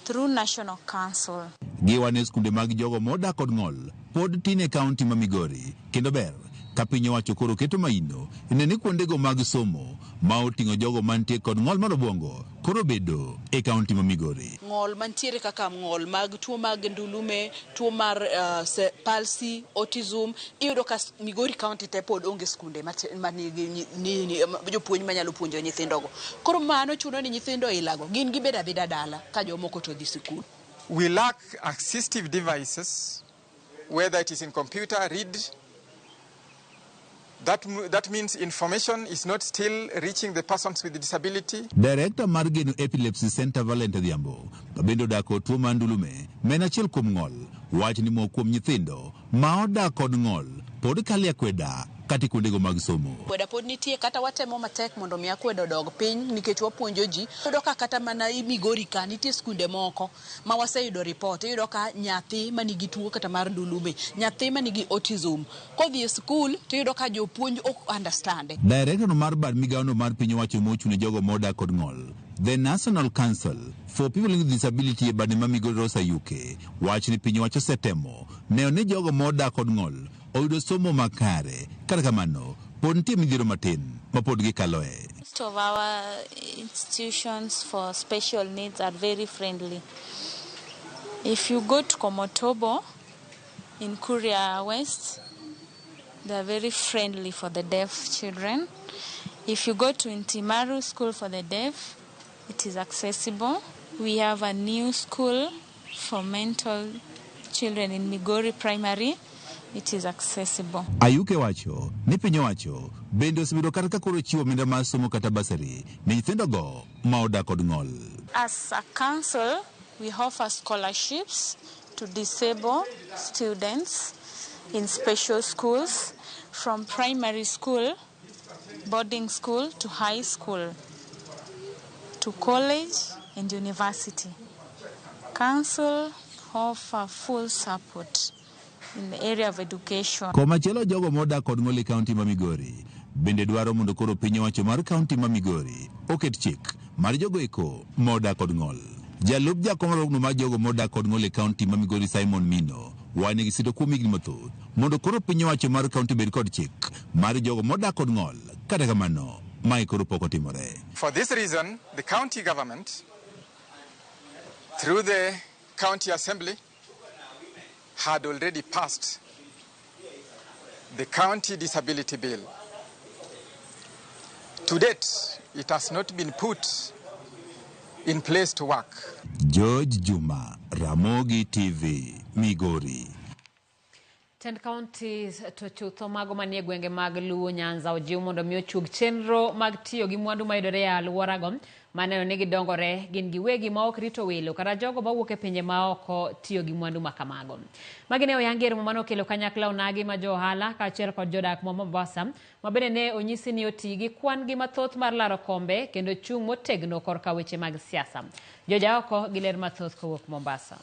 through National Council. Giwane skunde mag jogo modak kod ng'ol pod tin e kaunti ma Migori kendo ber ka piny owacho koro keto maino ne ni kuondego mag somo ma oting'o jogo mantie kod ng'ol mar obwongo koro bedo e kaunti ma Migori. Ng'ol mantiere kaka ng'ol mag tuo mag ndulume, tuo mar palsy, autism, iyudo ka Migori County te pod onge skunde manigi jopuonj manyalo puonjo nyithindogo. Koro mano chuno ni nyithindo ilago, gin gibedo abeda dala ka jomoko to dhi sikul. We lack assistive devices, whether it is in computer, read, That means information is not still reaching the persons with disability. Director mar Geno Epilepsy Center Valent Adhiambo, ma bende odak kod tuo mar ndulume, ma en achiel kuom ng'ol, wacho ni moko kuom nyithindo ma odak kod ng'ol pod kalo e akweda kata e kuondego mag somo. Akweda pod nitie kata watemo matek mondo mi akweda odog piny nikech wapuonjo ji. Iyudo ka kata mana Migori ka nitie skunde moko ma waseyudo report. Iyudo ka nyathi manigi tuo kata mar ndulume, nyathi manigi autism, kodhi e skul to iyudo ka jopuonj ok understand. Director no mar bad migawono mar piny owacho mochung' ne jogo modak kod ng'ol, The National Council for People with Disability e bade ma Migori Rosa UK, wacho ni piny owacho osetemo neno ni jogo modak kod ng'ol oyudo somo makare. Kata kamano, pod nitie midhiero matin ma pod gikaloe. Most of our institutions for special needs are very friendly. If you go to Komotobo in Kuria West, they are very friendly for the deaf children. If you go to Intimaru School for the Deaf, it is accessible. We have a new school for mental children in Migori Primary. It is accessible. Ayuke wacho ni piny owacho bende osebedo kata ka koro chiwo omenda mar somo kata basari ne nyithindogo ma odak kod ng'ol. As a council, we offer scholarships to disabled students in special schools from primary school, boarding school to high school, to college and university. Council offer full support in the area of education. Komachielo jogo modak kod ng'ol e kaunti ma Migori bende dwaro mondo koro piny owacho mar kaunti ma Migori oket chik mar jogo eko modak kod ng'ol. Jalup jakom riwruogno mar jogo modak kod ng'ol e kaunti ma Migori Simon Mino wane gi sito kuom higni mathoth mondo koro piny owacho mar kaunti bed kod chik mar jogo modak kod ng'ol. Kata kamano, mae koro pok otimore. For this reason, the county government, through the county assembly, had already passed the county disability bill. To date, it has not been put in place to work. George Juma, Ramogi TV, Migori. Tend counties to chutho mago manie gwenge mag Luo Nyanza ojiw mondo mi ochug chenro mag tiyo gi mwandu mayudore e alworago maneno ni gidongore gin giwegi ma ok rito welo kata jogo mawuok e pinje maoko tiyo gi mwandu ma kamago. Magi ne oyangi e romo mane okelo kanyakla onagi ma jo ohala kaachiel kod jodak ma Mombasa ma bende ne onyisi ni oti gi kwan gi mathoth mar laro kombe kendo chung' motegno korka weche mag siasa. Jojaoko gi ler mathoth kowuok Mombasa.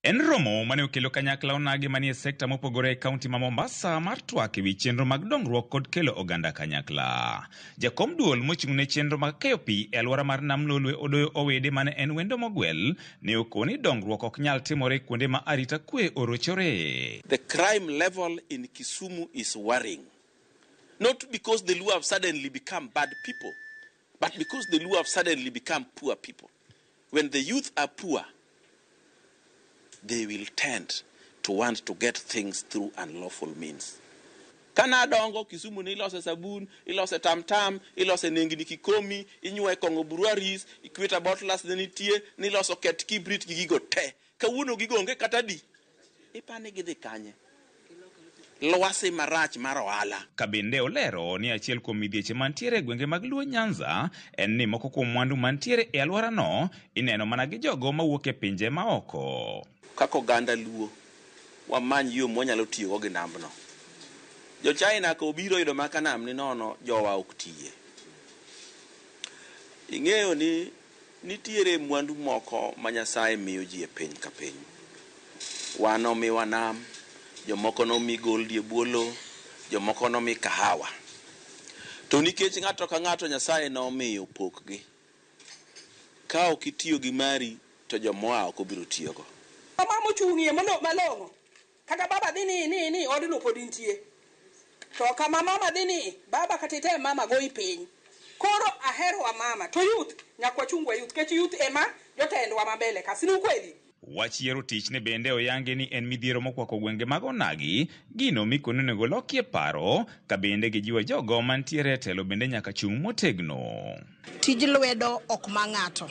En romo mane okelo kanyakla onagi manie sekta mopogore e kaunti ma Mombasa mar twak ewi chenro mag dongruok kod kelo oganda kanyakla. Jakom duol mochung' ne chenro mag keyo pi e alwora mar Nam Lolwe Odoyo Owede mane en wendo mogwel ne okoni dongruok ok nyal timore kuonde ma arita kwe orochore. The crime level in Kisumu is worrying. Not because the Luo have suddenly become bad people, but because the Luo have suddenly become poor people. When the youth are poor, they will tend to want to get things through unlawful means. Kana dongo Kisumu ni ilose sabun, ilose tamtam, ilose nengni kikomi, inywe kong'o breweries, Equator bottlers ne nitie, niloso ket kibrit gi gigo te. Kawuono gigo onge kata di. Ipani gidhi kanye? Lwasi marach mar ohala. Ka bende olero ni achiel kuom midhieche mantiere e gwenge mag Luo Nyanza en ni moko kuom mwandu mantiere e alworano ineno mana gi jogo mawuok e pinje maoko. Kaka oganda Luo, wamany yo mwanyalo tiyogo gi nambno. Jo China ka obiro yudo maka nam ni nono, jowa ok tiye. Ing'eyo ni nitiere mwandu moko ma Nyasaye miyo ji e piny ka piny. Wan omiwa nam, jomoko nomi gold e bwo lowo, jomoko nomi kahawa. To nikech ng'ato ka ng'ato Nyasaye nomiyo pokgi, ka ok itiyo gi mari to jomoa ok obiro tiyogo. Mama mochung'ie malong'o, kata baba dhi ni ni ni odno pod nitie. To kama mama dhi ni, baba kata item mama goyi piny. Koro ahero wa mama, to youth, nyaka wachung wa youth, nikech youth ema jotendwa ma mbele ka, si ni ukweli? Wach yiero tich ne bende oyangi ni en midhiero mokwako gwenge mag onagi, gino mikoni onego lokie paro, ka bende gijiwo jogo mantiere e telo bende nyaka chung' motegno. Tij lwedo ok ma ng'ato.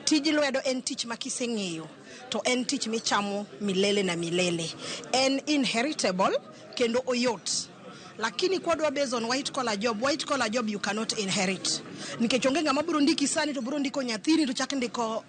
Tij lwedo en tich ma kiseng'eyo to en tich michamo milele na milele. En inheritable kendo oyot. Lakini kwadwa based on white collar job, white collar job you cannot inherit. Nikech onge ng'ama biro ndiki sani to biro ndiko nyathini to chak ndiko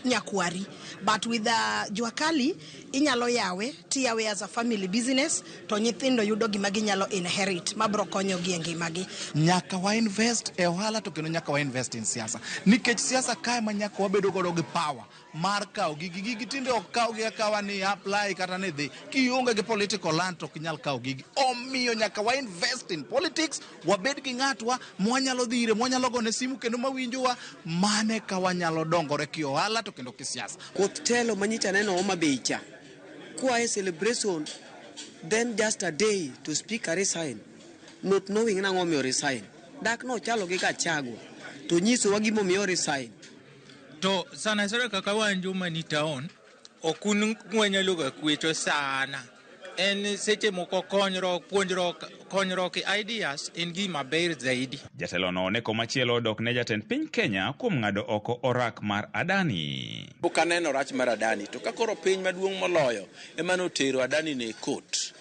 nyakwari. But with the jua kali inyalo yawe tiyawe as a family business to nyithindo yudo gima ginyalo inherit mabro konyogi e ngimagi. Nyaka wa invest e ohala to kendo nyaka wa invest in siasa. Nikech siasa kae ma nyaka wabedo godo gi power mar kawo gigi. Gigi tinde ok kawgi akawa ni apply kata ni dhi. Kionge gi political land to ok inyal kawo gigi. Omiyo nyaka wa invest in politics, wabed gi ng'atwa mwanyalo dhi ire, mwanyalo gone simu kendo mawinjowa, mane ka wanyalo dongore ki ohala to kendo kisiasa. Koth telo manyicha neno Homa Bay cha. Kwa celebration, then just a day to speaker resign, not knowing nang'o omiyo resign. Dak no chalo gi Gachagua to nyisowa gimomiyo resign. To sana sana kaka wan joma ni town, ok un wanyalo ga kwecho sana. En seche moko konyruok, puonjruok, konyruok ideas en gima ber zaidi. Jatelono ne komachielo odok ne jatend piny Kenya kuom ng'ado oko orak mar Adani. Pok aneno rach mar Adani, to ka koro piny maduong' moloyo ema notero Adani ne court,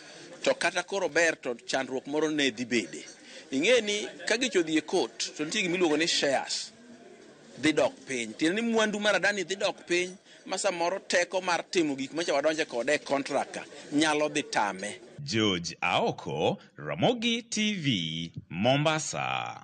to kata koro ber to chandruok moro ne dhi bede. Ing'e ni ka gicho dhi e court to nitie gima iluongo ni shares dhi dok piny. Tiende ni mwandu mar Adani dhi dok piny ma samoro teko mar timo gik macha wadonje kode e contract ka nyalo dhi tame. George Aoko, Ramogi TV, Mombasa.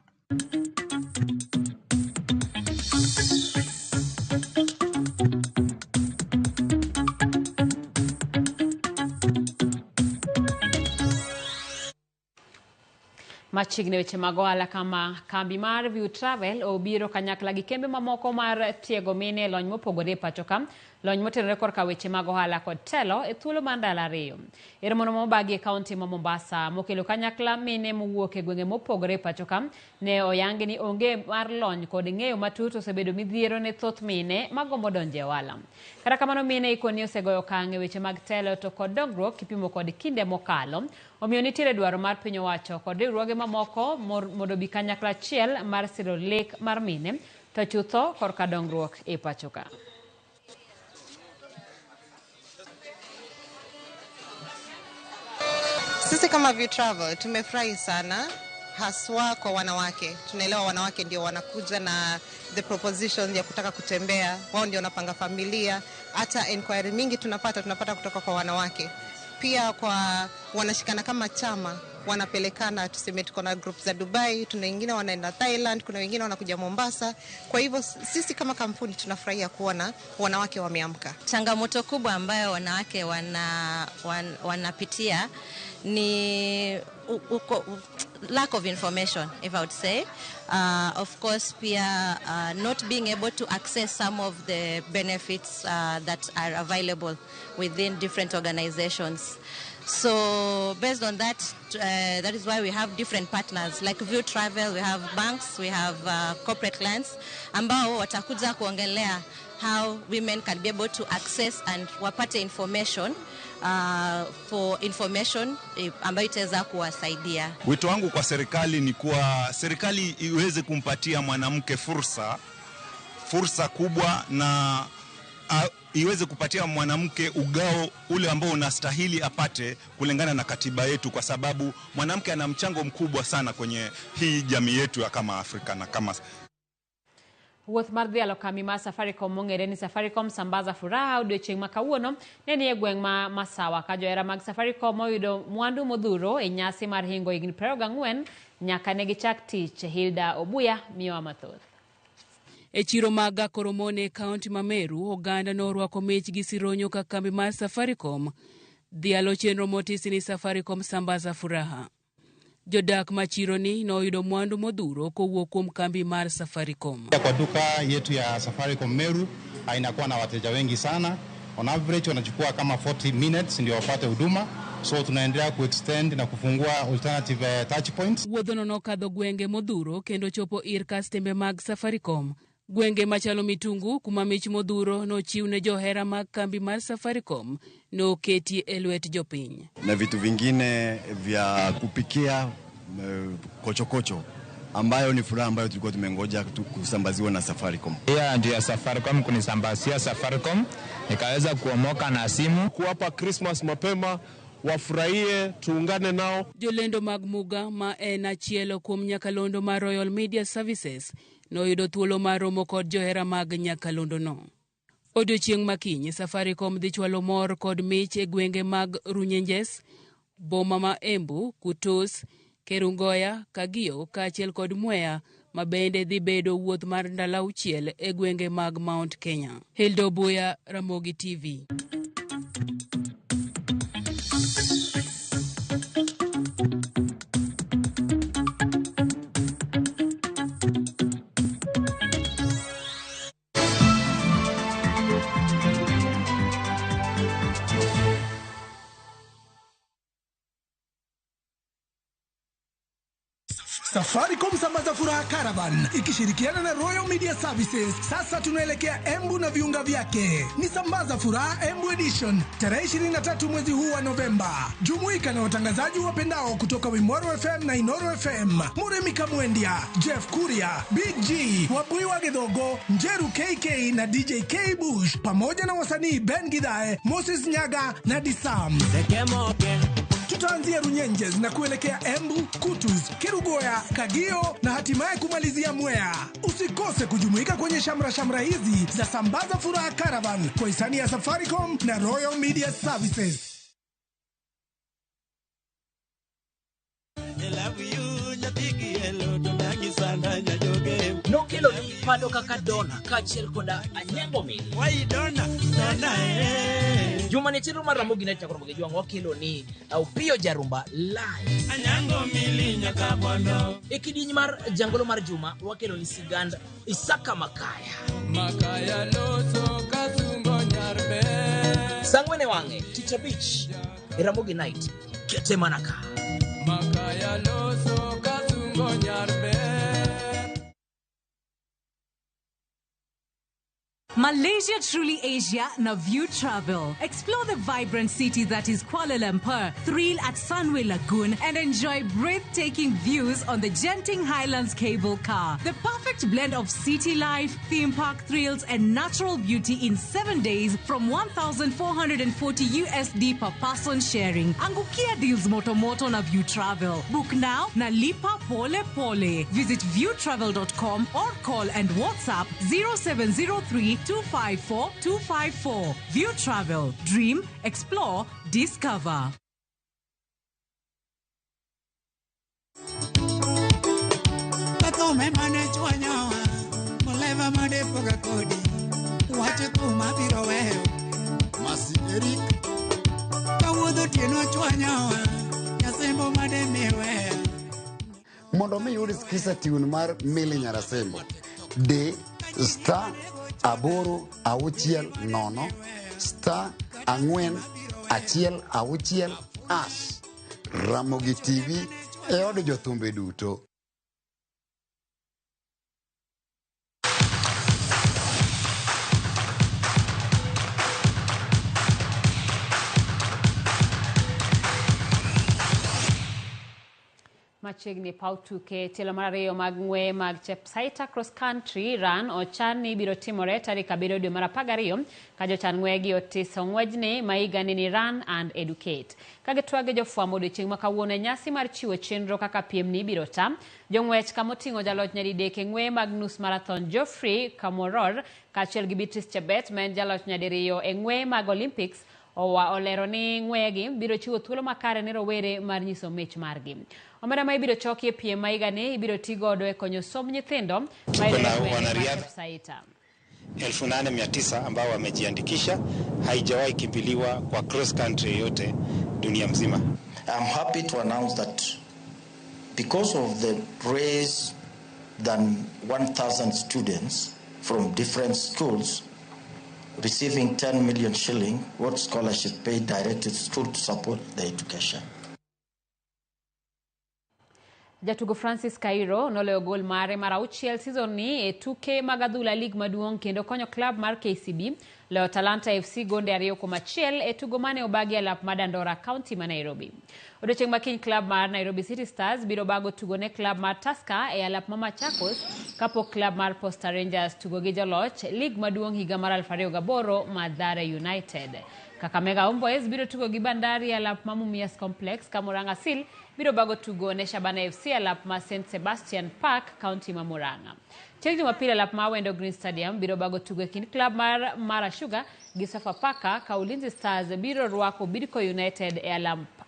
Machiegni weche mag ohala kama kambi mar View Travel obiro kanyakla gi kembe mamoko mar tiego mine e lony mopogore e pacho ka, lony motenore korka weche mag ohala kod telo e thuolo mar ndalo 2. E romono mobagi e kaunti ma Mombasa mokelo kanyakla mine mowuok e gwenge mopogore e pacho ka, ne oyangi ni onge mar lony kod ng'eyo matut osebedo midhiero ne thoth mine magombo donjo e ohala. Kata kamano mine ikoni osegoyo okang' e weche mag telo to kod dongruok kipimo kod kinde mokalo. Omiyo nitiere dwaro mar piny owacho kod riwruoge mamoko mondo obi kanyakla achiel mar siro lek mar mine to chutho korka dongruok e pacho ka. Sisi kama View Travel tumefurahi sana, haswa kwa wanawake. Tunaelewa wanawake ndio wanakuja na the proposition ya kutaka kutembea, wao ndio wanapanga familia. Hata inquiry mingi tunapata kutoka kwa wanawake. Pia kwa wanashikana kama chama, wanapelekana, tuseme tuko na group za Dubai, tuna wengine wanaenda Thailand, kuna wengine wanakuja Mombasa. Kwa hivyo sisi kama kampuni tunafurahia kuona wanawake wameamka. Changamoto kubwa ambayo wanawake wanapitia ni lack of information, if I would say. Of course, pia not being able to access some of the benefits that are available within different organizations. So based on that, that is why we have different partners like View Travel, we have banks, we have corporate clients ambao watakuja kuongelea how women can be able to access and wapate information for information ambayo itaweza kuwasaidia. Wito wangu kwa serikali ni kuwa serikali iweze kumpatia mwanamke fursa kubwa na iweze kupatia mwanamke ugao ule ambao unastahili apate kulingana na katiba yetu, kwa sababu mwanamke ana mchango mkubwa sana kwenye hii jamii yetu ya kama Afrika na kama Wuoth mar dhialo kambi mar Safaricom mong'ere ni Safaricom Sambaza Furaha odiochieng' ma kawuono ne ni e gweng' ma Masawa ka johera mag Safaricom oyudo mwandu modhuro e nyasi mar hingo higni 24 nyaka ne gichak tich. Hilda Obuya miyowa mathoth. E chiro mag Gakoromone e kaunti ma Meru, oganda norwako mich gi sironyo ka kambi mar Safaricom dhialo chenro motisi ni Safaricom Sambaza Furaha. Jodak ma chironi noyudo mwandu modhuro kowuok kuom kambi mar Safaricom. Kwa duka yetu ya Safaricom Meru inakuwa na wateja wengi sana. On average wanachukua kama 40 minutes ndio wapate huduma. So tunaendelea kuextend na kufungua alternative touch points. Wuodhono nokadho gwenge modhuro kendo chopo ir kastembe mag Safaricom. Gwenge machalo Mitungu kuma mich modhuro nochiw ne johera mag kambi mar Safaricom noketi e lwet jopiny. Na vitu vingine vya kupikia kochokocho ambayo ni furaha ambayo tulikuwa tumengoja kusambaziwa na Safaricom. Hiyo ndio Safaricom kunisambazia Safaricom, nikaweza kuomoka na simu. Kuwapa Christmas mapema, wafurahie, tuungane nao. Jolendo mag Muga ma en achiel kuom nyakalondo mar Royal Media Services noyudo thuolo mar romo kod johera mag nyakalondono. Odiochieng' makiny, Safaricom dhi chwalo mor kod mich e gwenge mag Runyenjes, boma ma Embu, Kutus, Kerungoya, Kagio kaachiel kod Mwea ma bende dhi bedo wuoth mar ndalo auchiel e gwenge mag Mount Kenya. Hilda Obuya, Ramogi TV. Safaricom Sambaza Furaha Caravan ikishirikiana na Royal Media Services. Sasa tunaelekea Embu na viunga vyake. Ni Sambaza Furaha Embu Edition tarehe 23 mwezi huu wa Novemba. Jumuika na watangazaji wapendao kutoka Wimoro FM na Inoro FM, Muremi Kamwendia, Jeff Kuria, Big G, Wabui wa Githogo, Njeru KK na DJ K Bush, pamoja na wasanii Ben Githae, Moses Nyaga na Disam. Tutaanzia Runyenjes na kuelekea Embu, Kutus, Kerugoya, Kagio na hatimaye kumalizia Mwea. Usikose kujumuika kwenye shamra shamra hizi za Sambaza Furaha Caravan kwa hisani ya Safaricom na Royal Media Services. Nokelo ni pado kaka Dona kaachiel koda Anyango Mili. Juma ni chenro mar Ramogi Night chakruok gi jwang' wakelo ni Opiyo Jarumba live. Anyango Mili nyaka bondo. E kidieny mar jangolo mar juma wakelo ni sigand Isaka Makaya. Makaya loso kasungo nyarbe. Saa ang'wen e wang'e tich abich e Ramogi Night kete mana ka. Makaya loso kasungo nyarbe. Malaysia Truly Asia na View Travel. Explore the vibrant city that is Kuala Lumpur, thrill at Sunway Lagoon, and enjoy breathtaking views on the Genting Highlands cable car. The perfect blend of city life, theme park thrills, and natural beauty in 7 days from 1,440 USD per person sharing. Angukia deals moto moto na View Travel. Book now na lipa pole pole. Visit viewtravel.com or call and WhatsApp 0703 254 254. View Travel. Dream, explore, discover. Mondo mi yud skisa tune mar Milly Nyarasembo, D star 8 6 0 star 4 1 6 hash. Ramogi TV e od jothumbe duto. Machiegni paw tuke tielo mar ariyo mag ng'we mag Chepsaita Cross Country Run ochan ni biro timore tarik 7 dwe mar 12 ka jochan ng'wegi otiso ng'wejni ma higani ni Run and Educate. Ka gitwag gi jofwambo odiochieng' ma kawuono e nyasi mar chiwo chenro kaka piemni ibiro ta, jong'wech kamoting'o jaloch nyadidek e ng'we mag nus marathon Geoffrey Kamworor kaachiel gi Beatrice Chebet ma en jaloch nyadiriyo e ng'we mag Olympics owa olero ni ng'wegi biro chiwo thuolo makare ne rowere mar nyiso mich margi. Omenda ma ibiro choki e piem ma higani ibiro ti godo e konyo somb nyithindo ma Tuko na wanariadha Chepsaita. 8900 ambao wamejiandikisha, haijawahi kimbiliwa kwa cross country yoyote dunia mzima. I'm happy to announce that because of the raise than 1,000 students from different schools receiving 10 million shilling what scholarship paid direct to school to support the education. Jatugo Francis Cairo noloyo gol mare mar auchiel season ni e tuke mag adhula lig maduong' kendo konyo club mar KCB loyo Talanta FC gonde 2-1 e tugo mane obagi e lap ma Dandora, county ma Nairobi. Odiochieng' ma kiny klab mar Nairobi City Stars biro bago tugo ne klab mar Tusker e alap ma Machakos kapok klab mar Posta Rangers tugo gi joloch lig maduong' higa mar 2008 Mathare United. Kakamega Homeboyz biro tugo gi Bandari e alap ma Mumias Complex ka Murang'a Seal biro bago tugo ne Shabana FC e alap ma St Sebastian Park, kaunti ma Murang'a. Chieng' Jumapil alap ma Awendo Green Stadium biro bago tugo e kind klab mar Mara Sugar gi Sofapaka ka Ulinzi Stars biro rwako Bidco United e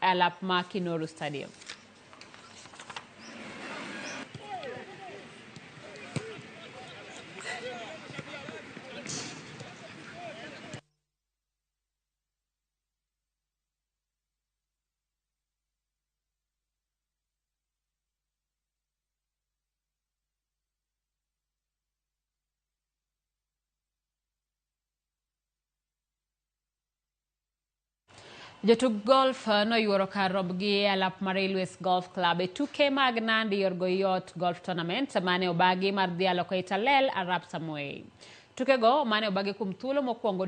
alap ma Kinoru Stadium. Jotug golf noyuoro kar rombgi e alap mar Railways Golf Club e tuke mag Nandi Yorgoyot Golf Tournament mane obagi mar dhialo Koitalel Arap Samoei. Tukego mane obagi kuom thuolo mokwongo.